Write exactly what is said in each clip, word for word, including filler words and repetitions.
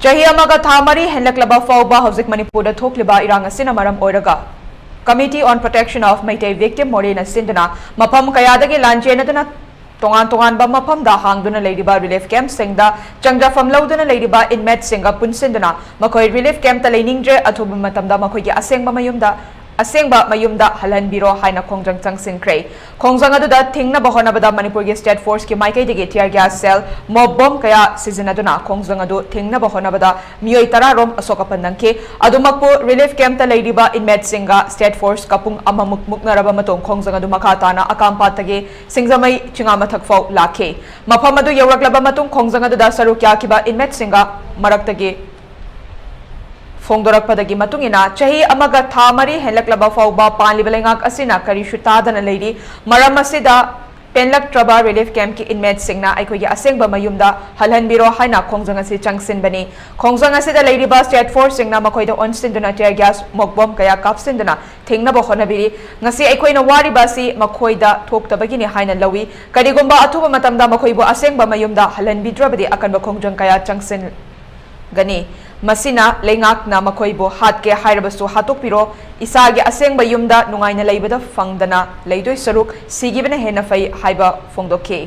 ꯆꯍꯤ ꯑꯃꯒ ꯊꯥ ꯃꯔꯤ ꯍꯦꯟꯂꯛꯂꯕ ꯐꯥꯎꯕ ꯍꯧꯖꯤꯛ ꯃꯅꯤꯄꯨꯔꯗ ꯊꯣꯛꯂꯤꯕ ꯏꯔꯥꯡ ꯑꯁꯤꯅ ꯃꯔꯝ ꯑꯣꯏꯔꯒ Committee on Protection of Meitei Victim, ꯃꯣꯔꯦꯅ ꯁꯤꯟꯗꯨꯅ ꯃꯐꯝ ꯀꯌꯥꯗꯒꯤ ꯂꯥꯟ ꯆꯦꯟꯅꯗꯨꯅ ꯇꯣꯉꯥꯟ ꯇꯣꯉꯥꯟꯕ ꯃꯐꯝꯗ ꯍꯥꯡꯗꯨꯅ ꯂꯩꯔꯤꯕ relief campꯁꯤꯡꯗ ꯆꯪꯖꯐꯝ ꯂꯧꯗꯨꯅ ꯂꯩꯔꯤꯕ inmateꯁꯤꯡꯒ ꯄꯨꯟꯁꯤꯟꯗꯨꯅ ꯃꯈꯣꯏ relief campꯇ ꯂꯩꯅꯤꯡꯗ꯭ꯔꯦ, ꯑꯊꯨꯕ ꯃꯇꯝꯗ ꯃꯈꯣꯏꯒꯤ ꯑꯁꯦꯡꯕ ꯃꯌꯨꯝꯗ, ꯑꯁꯦꯡꯕ ꯃꯌꯨꯝꯗ ꯍꯜꯍꯟꯕꯤꯔꯣ ꯍꯥꯏꯅ ꯈꯣꯡꯖꯪ ꯆꯪꯁꯤꯟꯈ꯭ꯔꯦ꯫ ꯈꯣꯡꯖꯪ ꯑꯗꯨꯗ ꯊꯤꯡꯅꯕ ꯍꯣꯠꯅꯕꯗ ꯃꯅꯤꯄꯨꯔꯒꯤ State Forceꯀꯤ ꯃꯥꯏꯀꯩꯗꯒꯤ tear gas shell, mob bomb ꯀꯌꯥ ꯁꯤꯖꯤꯟꯅꯗꯨꯅ ꯈꯣꯡꯖꯪ ꯑꯗꯨ ꯊꯤꯡꯅꯕ ꯍꯣꯠꯅꯕꯗ ꯃꯤꯑꯣꯏ ꯇꯔꯥ ꯔꯣꯝ ꯑꯁꯣꯛ ꯑꯄꯟ ꯅꯪꯈꯤ꯫ ꯑꯗꯨꯃꯛꯄꯨ relief campꯇ ꯂꯩꯔꯤꯕ inmateꯁꯤꯡꯒ State Forceꯀ ꯄꯨꯡ ꯑꯃꯃꯨꯛ ꯃꯨꯛꯅꯔꯕ ꯃꯇꯨꯡ ꯈꯣꯡꯖꯪ ꯑꯗꯨ ꯃꯈꯥ ꯇꯥꯅ ꯑꯀꯥꯝꯄꯥꯠꯇꯒꯤ ꯁꯤꯡꯖꯃꯩ ꯆꯤꯉꯥꯃꯊꯛ ꯐꯥꯎ ꯂꯥꯛꯈꯤ꯫ ꯃꯐꯝ ꯑꯗꯨ ꯌꯧꯔꯛꯂꯕ ꯃꯇꯨꯡ ꯈꯣꯡꯖꯪ ꯑꯗꯨꯗ ꯁꯔꯨꯛ ꯌꯥꯈꯤꯕ inmateꯁꯤꯡꯒ ꯃꯔꯛꯇꯒꯤ ꯐꯣꯡꯗꯣꯔꯛꯄꯗꯒꯤ ꯃꯇꯨꯡ ꯏꯟꯅ ꯆꯍꯤ ꯑꯃꯒ ꯊꯥ ꯃꯔꯤ ꯍꯦꯟꯂꯛꯂꯕ ꯐꯥꯎꯕ ꯄꯥꯜꯂꯤꯕ ꯂꯩꯉꯥꯛ ꯑꯁꯤꯅ ꯀꯔꯤꯁꯨ ꯇꯥꯗꯅ ꯂꯩꯔꯤ꯫ ꯃꯔꯝ ꯑꯁꯤꯗ ꯄꯦꯟꯂꯛꯇ꯭ꯔꯕ relief campꯀꯤ inmateꯁꯤꯡꯅ ꯑꯩꯈꯣꯏꯒꯤ ꯑꯁꯦꯡꯕ ꯃꯌꯨꯝꯗ ꯍꯜꯍꯟꯕꯤꯔꯣ ꯍꯥꯏꯅ ꯈꯣꯡꯖꯪ ꯑꯁꯤ ꯆꯪꯁꯤꯟꯕꯅꯤ꯫ ꯈꯣꯡꯖꯪ ꯑꯁꯤꯗ ꯂꯩꯔꯤꯕ State Forceꯁꯤꯡꯅ ꯃꯈꯣꯏꯗ ꯑꯣꯟꯁꯤꯟꯗꯨꯅ tear gas, mob bomb ꯀꯌꯥ ꯀꯥꯞꯁꯤꯟꯗꯨꯅ ꯊꯤꯡꯅꯕ ꯍꯣꯠꯅꯕꯤꯔꯤ꯫ ꯉꯁꯤ ꯑꯩꯈꯣꯏꯅ ꯋꯥꯔꯤꯕ ꯑꯁꯤ ꯃꯈꯣꯏꯗ ꯊꯣꯛꯇꯕꯒꯤꯅꯤ ꯍꯥꯏꯅ ꯂꯧꯏ꯫ ꯀꯔꯤꯒꯨꯝꯕ ꯑꯊꯨꯕ ꯃꯇꯝꯗ ꯃꯈꯣꯏꯕꯨ ꯑꯁꯦꯡꯕ ꯃꯌꯨꯝꯗ ꯍꯜꯍꯟꯕꯤꯗ꯭ꯔꯕꯗꯤ ꯑꯀꯟꯕ ꯈꯣꯡꯖꯪ ꯀꯌꯥ ꯆꯪꯁꯤꯟ ꯒꯅꯤ꯫ ꯃꯁꯤꯅ ꯂꯩꯉꯥꯛꯅ ꯃꯈꯣꯏꯕꯨ ꯍꯥꯠꯀꯦ ꯍꯥꯏꯔꯕꯁꯨ ꯍꯥꯠꯇꯣꯛꯄꯤꯔꯣ, ꯏꯁꯥꯒꯤ ꯑꯁꯦꯡꯕ ꯌꯨꯝꯗ ꯅꯨꯡꯉꯥꯏꯅ ꯂꯩꯕꯗ ꯐꯪꯗꯅ ꯂꯩꯗꯣꯏ ꯁꯔꯨꯛ ꯁꯤꯈꯤꯕꯅ ꯍꯦꯟꯅ ꯐꯩ ꯍꯥꯏꯕ ꯐꯣꯡꯗꯣꯛꯈꯤ꯫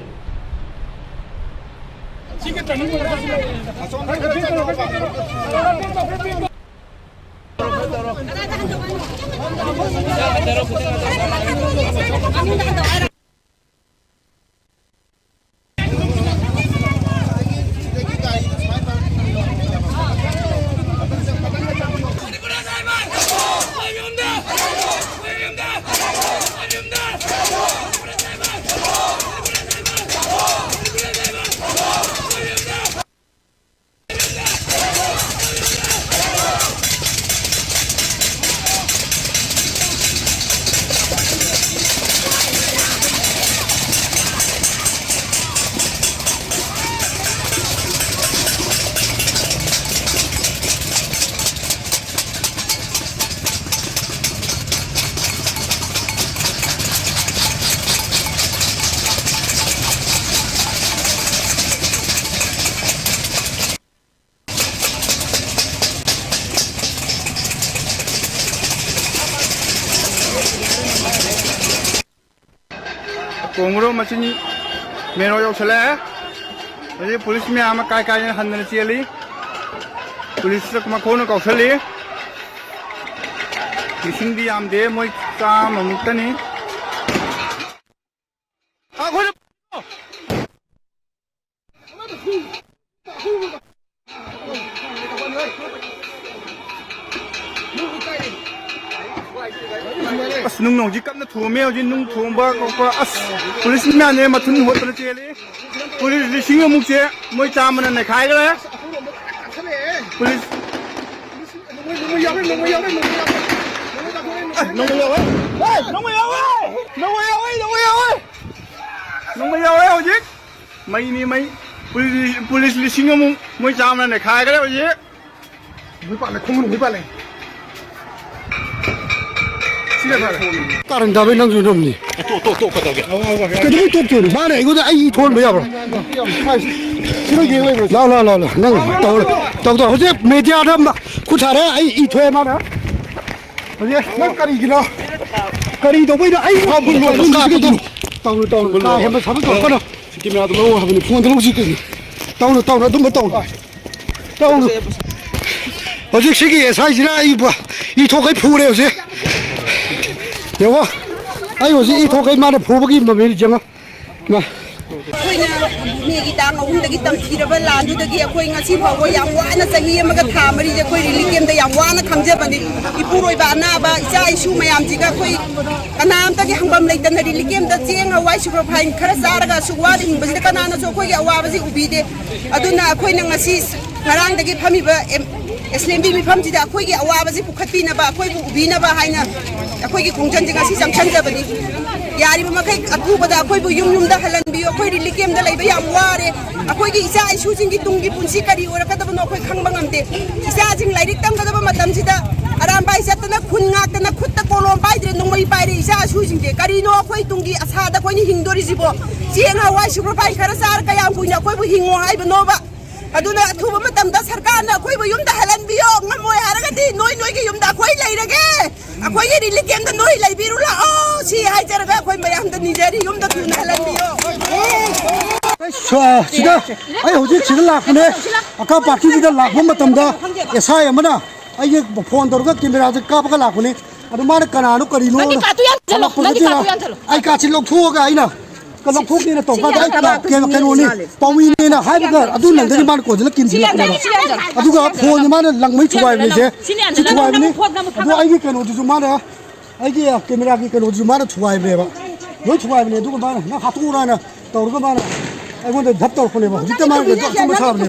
ꯀꯣꯡꯒ꯭ꯔꯣ ꯃꯆꯤꯟ ꯃꯦꯟ ꯔꯣꯗ ꯌꯧꯁꯜꯂꯛꯑꯦ꯫ ꯍꯧꯖꯤꯛ ꯄꯨꯂꯤꯁ ꯃꯌꯥꯝ ꯑꯃ ꯀꯥꯏ ꯀꯥꯏꯗꯅ ꯍꯟꯗꯅ ꯆꯦꯜꯂꯤ꯫ ꯄꯨꯂꯤꯁꯇ ꯃꯈꯣꯡꯅ ꯀꯧꯁꯜꯂꯤ꯫ ꯃꯤꯁꯤꯡꯗꯤ ꯌꯥꯝꯗꯦ, ꯃꯣꯏ ꯆꯥꯝꯃꯃꯨꯛꯇꯅꯤ꯫ ꯑꯩꯈꯣꯏꯅ ꯑꯁ, ꯅꯨꯡ ꯍꯧꯖꯤꯛ ꯀꯟꯅ ꯊꯣꯝꯃꯦ꯫ ꯍꯧꯖꯤꯛ ꯅꯨꯡ ꯊꯣꯝꯕ ꯈꯣꯠꯄ꯫ ꯑꯁ, ꯄꯨꯂꯤꯁ ꯃꯌꯥꯝꯁꯦ ꯃꯊꯨꯟ ꯍꯣꯠꯇꯅ ꯆꯦꯜꯂꯤ꯫ ꯄꯨꯂꯤꯁ ꯂꯤꯁꯤꯡ ꯑꯃꯨꯛꯁꯦ ꯃꯣꯏ ꯆꯥꯝꯃꯅ ꯅꯩꯈꯥꯏꯈ꯭ꯔꯦ꯫ ꯄꯨꯂꯤꯁ ꯑꯁ, ꯅꯣꯡꯃꯩ ꯌꯥꯎꯋꯦ꯫ ꯑꯦ, ꯅꯣꯡꯃꯩ ꯌꯥꯎꯋꯦ꯫ ꯅꯣꯡꯃꯩ ꯌꯥꯎꯋꯦ, ꯅꯣꯡꯃꯩ ꯌꯥꯎꯋꯦ꯫ ꯅꯣꯡꯃꯩ ꯌꯥꯎꯋꯦ ꯍꯧꯖꯤꯛ꯫ ꯃꯩꯅꯤ ꯃꯩ꯫ ꯄꯨꯂꯤꯁ, ꯄꯨꯂꯤꯁ ꯂꯤꯁꯤꯡ ꯑꯃꯨꯛ ꯃꯣꯏ ꯆꯥꯝꯃꯅ ꯅꯩꯈꯥꯏꯈ꯭ꯔꯦ ꯍꯧꯖꯤꯛ꯫ ꯅꯣꯡꯃꯩ ꯄꯥꯜꯂꯦ, ꯈꯣꯡ ꯅꯣꯡꯃꯩ ꯄꯥꯜꯂꯦ꯫ ꯁꯤꯅ ꯐꯔꯦ꯫ ꯀꯥꯔꯟ ꯇꯥꯕꯩ ꯅꯪꯁꯨ ꯅꯝꯅꯤ꯫ ꯇꯣꯛ, ꯇꯣꯛ, ꯇꯣꯛ, ꯀꯩꯗꯧꯒꯦ? ꯀꯩꯗꯧꯕꯩ ꯇꯣꯛꯇꯣꯏꯅꯣ? ꯃꯥꯅ ꯑꯩꯉꯣꯟꯗ ꯑꯩ ꯏ ꯊꯣꯛꯍꯟꯕ ꯌꯥꯕ꯭ꯔꯣ? ꯁꯤꯗ ꯌꯦꯡ ꯂꯩꯕ꯭ꯔꯣ? ꯂꯥꯎ, ꯂꯥꯎ, ꯂꯥꯎ, ꯂꯥꯎ꯫ ꯅꯪ ꯇꯧ, ꯇꯧ, ꯇꯧ꯫ ꯍꯧꯖꯤꯛ ꯃꯦꯗꯤꯌꯥꯗ ꯑꯃ ꯈꯨꯠ ꯊꯥꯔꯦ, ꯑꯩ ꯏ ꯊꯣꯛꯑꯦ ꯃꯥꯅ꯫ ꯍꯧꯖꯤꯛ ꯅꯪ ꯀꯔꯤꯒꯤꯅꯣ? ꯀꯔꯤ ꯇꯧꯕꯩꯅꯣ? ꯑꯩ ꯐꯣꯟ ꯂꯣꯟ ꯀꯥꯞꯄꯗꯣ꯫ ꯇꯧꯅꯨ, ꯇꯧꯅꯨ꯫ ꯀꯥ ꯍꯦꯟꯕ ꯊꯕꯛ ꯇꯧꯔꯛꯀꯅꯨ꯫ ꯁꯤ ꯀꯦꯃꯦꯔꯥꯗꯣ ꯂꯧ ꯍꯥꯏꯕꯅꯤ, ꯐꯣꯟꯗꯣ ꯂꯧꯁꯤ ꯀꯩꯅꯣ꯫ ꯇꯧꯅꯨ, ꯇꯧꯅꯨ, ꯑꯗꯨꯝꯕ ꯇꯧꯅꯨ꯫ ꯇꯧꯅꯨ꯫ ꯍꯧꯖꯤꯛ ꯁꯤꯒꯤ ꯑꯦꯁ ꯑꯥꯏꯁꯤꯅ ꯑꯩ ꯕ-, ꯏ ꯊꯣꯛꯈꯩ ꯐꯨꯔꯦ ꯍꯧꯖꯤꯛ꯫ ꯌꯦꯡꯉꯣ꯫ ꯑꯩ ꯍꯧꯖꯤꯛ ꯏ ꯊꯣꯛꯈꯩ ꯃꯥꯅ ꯐꯨꯕꯒꯤ ꯃꯃꯤꯗꯤ ꯌꯦꯡꯉꯣ꯫ ꯃꯥ꯫ ꯑꯩꯈꯣꯏꯅ ꯃꯦꯒꯤ ꯇꯥꯡ ꯑꯍꯨꯝꯗꯒꯤ ꯇꯝꯊꯤꯔꯕ ꯂꯥꯟꯗꯨꯗꯒꯤ ꯑꯩꯈꯣꯏ ꯉꯁꯤ ꯐꯥꯎꯕ ꯌꯥꯝ ꯋꯥꯅ ꯆꯍꯤ ꯑꯃꯒ ꯊꯥ ꯃꯔꯤꯁꯦ ꯑꯩꯈꯣꯏ ꯔꯤꯂꯤꯐ ꯀꯦꯝꯞꯇ ꯌꯥꯝ ꯋꯥꯅ ꯈꯥꯡꯖꯕꯅꯤ꯫ ꯏꯄꯨꯔꯣꯏꯕ ꯑꯅꯥꯕ ꯏꯆꯥ ꯏꯁꯨ ꯃꯌꯥꯝꯁꯤꯒ ꯑꯩꯈꯣꯏ ꯀꯅꯥꯝꯇꯒꯤ ꯍꯪꯐꯝ ꯂꯩꯇꯅ ꯔꯤꯂꯤꯐ ꯀꯦꯝꯞꯇ ꯆꯦꯡ ꯍꯋꯥꯏ ꯁꯨꯄꯔꯐꯥꯏꯟ ꯈꯔ ꯆꯥꯔꯒ ꯑꯁꯨꯛ ꯋꯥꯅ ꯍꯤꯡꯕꯁꯤꯗ ꯀꯅꯥꯅꯁꯨ ꯑꯩꯈꯣꯏꯒꯤ ꯑꯋꯥꯕꯁꯤ ꯎꯕꯤꯗꯦ꯫ ꯑꯗꯨꯅ ꯑꯩꯈꯣꯏꯅ ꯉꯁꯤ ꯉꯔꯥꯡꯗꯒꯤ ꯐꯝꯃꯤꯕ ꯑꯦꯝ-, ꯑꯦꯁꯦꯝꯕ꯭ꯂꯤ ꯃꯤꯐꯝꯁꯤꯗ ꯑꯩꯈꯣꯏꯒꯤ ꯑꯋꯥꯕꯁꯤ ꯄꯨꯈꯠꯄꯤꯅꯕ, ꯑꯩꯈꯣꯏꯕꯨ ꯎꯕꯤꯅꯕ ꯍꯥꯏꯅ ꯑꯩꯈꯣꯏꯒꯤ ꯈꯣꯡꯖꯪꯁꯦ ꯉꯁꯤ ꯆꯪꯁꯟꯖꯕꯅꯤ꯫ ꯌꯥꯔꯤꯕ ꯃꯈꯩ ꯑꯊꯨꯕꯗ ꯑꯩꯈꯣꯏꯕꯨ ꯌꯨꯝ ꯌꯨꯝꯗ ꯍꯜꯍꯟꯕꯤꯌꯨ꯫ ꯑꯩꯈꯣꯏ ꯔꯤꯂꯤꯐ ꯀꯦꯝꯞꯇ ꯂꯩꯕ ꯌꯥꯝ ꯋꯥꯔꯦ꯫ ꯑꯩꯈꯣꯏꯒꯤ ꯏꯆꯥ ꯏꯁꯨꯁꯤꯡꯒꯤ ꯇꯨꯡꯒꯤ ꯄꯨꯟꯁꯤ ꯀꯔꯤ ꯑꯣꯏꯔꯛꯀꯗꯕꯅꯣ ꯑꯩꯈꯣꯏ ꯈꯪꯕ ꯉꯝꯗꯦ꯫ ꯏꯆꯥꯁꯤꯡ ꯂꯥꯏꯔꯤꯛ ꯇꯝꯒꯗꯕ ꯃꯇꯝꯁꯤꯗ ꯑꯔꯥꯝꯕꯥꯏ ꯆꯠꯇꯅ, ꯈꯨꯟ ꯉꯥꯛꯇꯅ, ꯈꯨꯠꯇ ꯀꯣꯂꯣꯝ ꯄꯥꯏꯗ꯭ꯔꯦ, ꯅꯣꯡꯃꯩ ꯄꯥꯏꯔꯦ ꯏꯆꯥ ꯏꯁꯨꯁꯤꯡꯁꯦ꯫ ꯀꯔꯤꯅꯣ ꯑꯩꯈꯣꯏ ꯇꯨꯡꯒꯤ ꯑꯁꯥꯗ ꯑꯩꯈꯣꯏꯅ ꯍꯤꯡꯗꯣꯔꯤꯁꯤꯕꯣ? ꯆꯦꯡ ꯍꯋꯥꯏ ꯁꯨꯄꯔꯐꯥꯏꯟ ꯈꯔ ꯆꯥꯔ ꯀꯌꯥꯝ ꯀꯨꯏꯅ ꯑꯩꯈꯣꯏꯕꯨ ꯍꯤꯡꯉꯣ ꯍꯥꯏꯕꯅꯣꯕ? ꯑꯗꯨꯅ ꯑꯊꯨꯕ ꯃꯇꯝꯗ ꯁꯔꯀꯥꯔꯅ ꯑꯩꯈꯣꯏꯕꯨ ꯌꯨꯝꯗ ꯍꯜꯍꯟꯕꯤꯌꯣ꯫ ꯉꯝꯃꯣꯏ ꯍꯥꯏꯔꯒꯗꯤ ꯅꯣꯏ ꯅꯣꯏꯒꯤ ꯌꯨꯝꯗ ꯑꯩꯈꯣꯏ ꯂꯩꯔꯒꯦ꯫ ꯑꯩꯈꯣꯏꯒꯤ ꯔꯤꯂꯤꯐ ꯀꯦꯝꯞꯇ ꯅꯣꯏ ꯂꯩꯕꯤꯔꯨ ꯂꯥꯛꯑꯣ, ꯁꯤ ꯍꯥꯏꯖꯔꯒ ꯑꯩꯈꯣꯏ ꯃꯌꯥꯝꯗ ꯅꯤꯖꯔꯤ, ꯌꯨꯝꯗ ꯊꯨꯅ ꯍꯜꯍꯟꯕꯤꯌꯣ꯫ ꯑꯩ ꯁ-, ꯁꯤꯗ ꯑꯩ ꯍꯧꯖꯤꯛ ꯁꯤꯗ ꯂꯥꯛꯄꯅꯦ, ꯑꯀꯥ ꯄꯥꯔꯇꯤꯁꯤꯗ ꯂꯥꯛꯄ ꯃꯇꯝꯗ ꯑꯦꯁ ꯑꯥꯏ ꯑꯃꯅ ꯑꯩꯒꯤ ꯐꯣꯟ ꯇꯧꯔꯒ ꯀꯦꯃꯦꯔꯥꯁꯦ ꯀꯥꯞꯄꯒ ꯂꯥꯛꯄꯅꯤ꯫ ꯑꯗꯨ ꯃꯥꯅ ꯀꯅꯥꯅꯣ ꯀꯔꯤꯅꯣ ꯅꯪꯒꯤ ꯀꯥꯔꯠꯇꯨ ꯌꯥꯟꯁꯤꯜꯂꯣ, ꯍꯪꯉꯛꯄꯗꯨꯗ ꯅꯪꯒꯤ ꯀꯥꯔꯠꯇꯨ ꯌꯥꯟꯁꯤꯜꯂꯣ꯫ ꯑꯩ ꯀꯥꯔꯠꯁꯤ ꯂꯧꯊꯣꯛꯑꯒ ꯑꯩꯅ ꯂꯧꯊꯣꯛꯀꯦꯅ ꯇꯧꯕ ꯀꯥꯟꯗ ꯑꯩ ꯀꯩꯅꯣꯅꯤ, ꯄꯥꯎꯃꯤꯅꯦꯅ ꯍꯥꯏꯕꯒ ꯑꯗꯨ ꯅꯪꯗꯒꯤ ꯃꯥꯅ ꯀꯣꯟꯁꯤꯜꯂ ꯀꯤꯟꯁꯤꯜꯂꯛꯄꯅꯦꯕ꯫ ꯑꯗꯨꯒ ꯐꯣꯟꯁꯦ ꯃꯥꯅ ꯂꯪꯕꯩ ꯊꯨꯒꯥꯏꯕꯅꯤꯁꯦ, ꯁꯤ ꯊꯨꯒꯥꯏꯕꯅꯤ꯫ ꯑꯗꯣ ꯑꯩꯒꯤ ꯀꯩꯅꯣꯗꯨꯁꯨ ꯃꯥꯅ, ꯑꯩꯒꯤ ꯀꯦꯃꯦꯔꯥꯒꯤ ꯀꯩꯅꯣꯗꯨꯁꯨ ꯃꯥꯅ ꯊꯨꯒꯥꯏꯕꯅꯦꯕ, ꯂꯣꯏ ꯊꯨꯒꯥꯏꯕꯅꯦ꯫ ꯑꯗꯨꯒ ꯃꯥꯅ ꯅꯪ ꯍꯥꯠꯇꯣꯛꯎꯔꯥꯅ ꯇꯧꯔꯒ ꯃꯥꯅ ꯑꯩꯉꯣꯟꯗ ꯙꯞ ꯇꯧꯔꯛꯄꯅꯦꯕ꯫ ꯍꯧꯖꯤꯛꯇ ꯃꯥꯅ ꯑꯆꯨꯝꯕ ꯁꯥꯕꯅꯦ꯫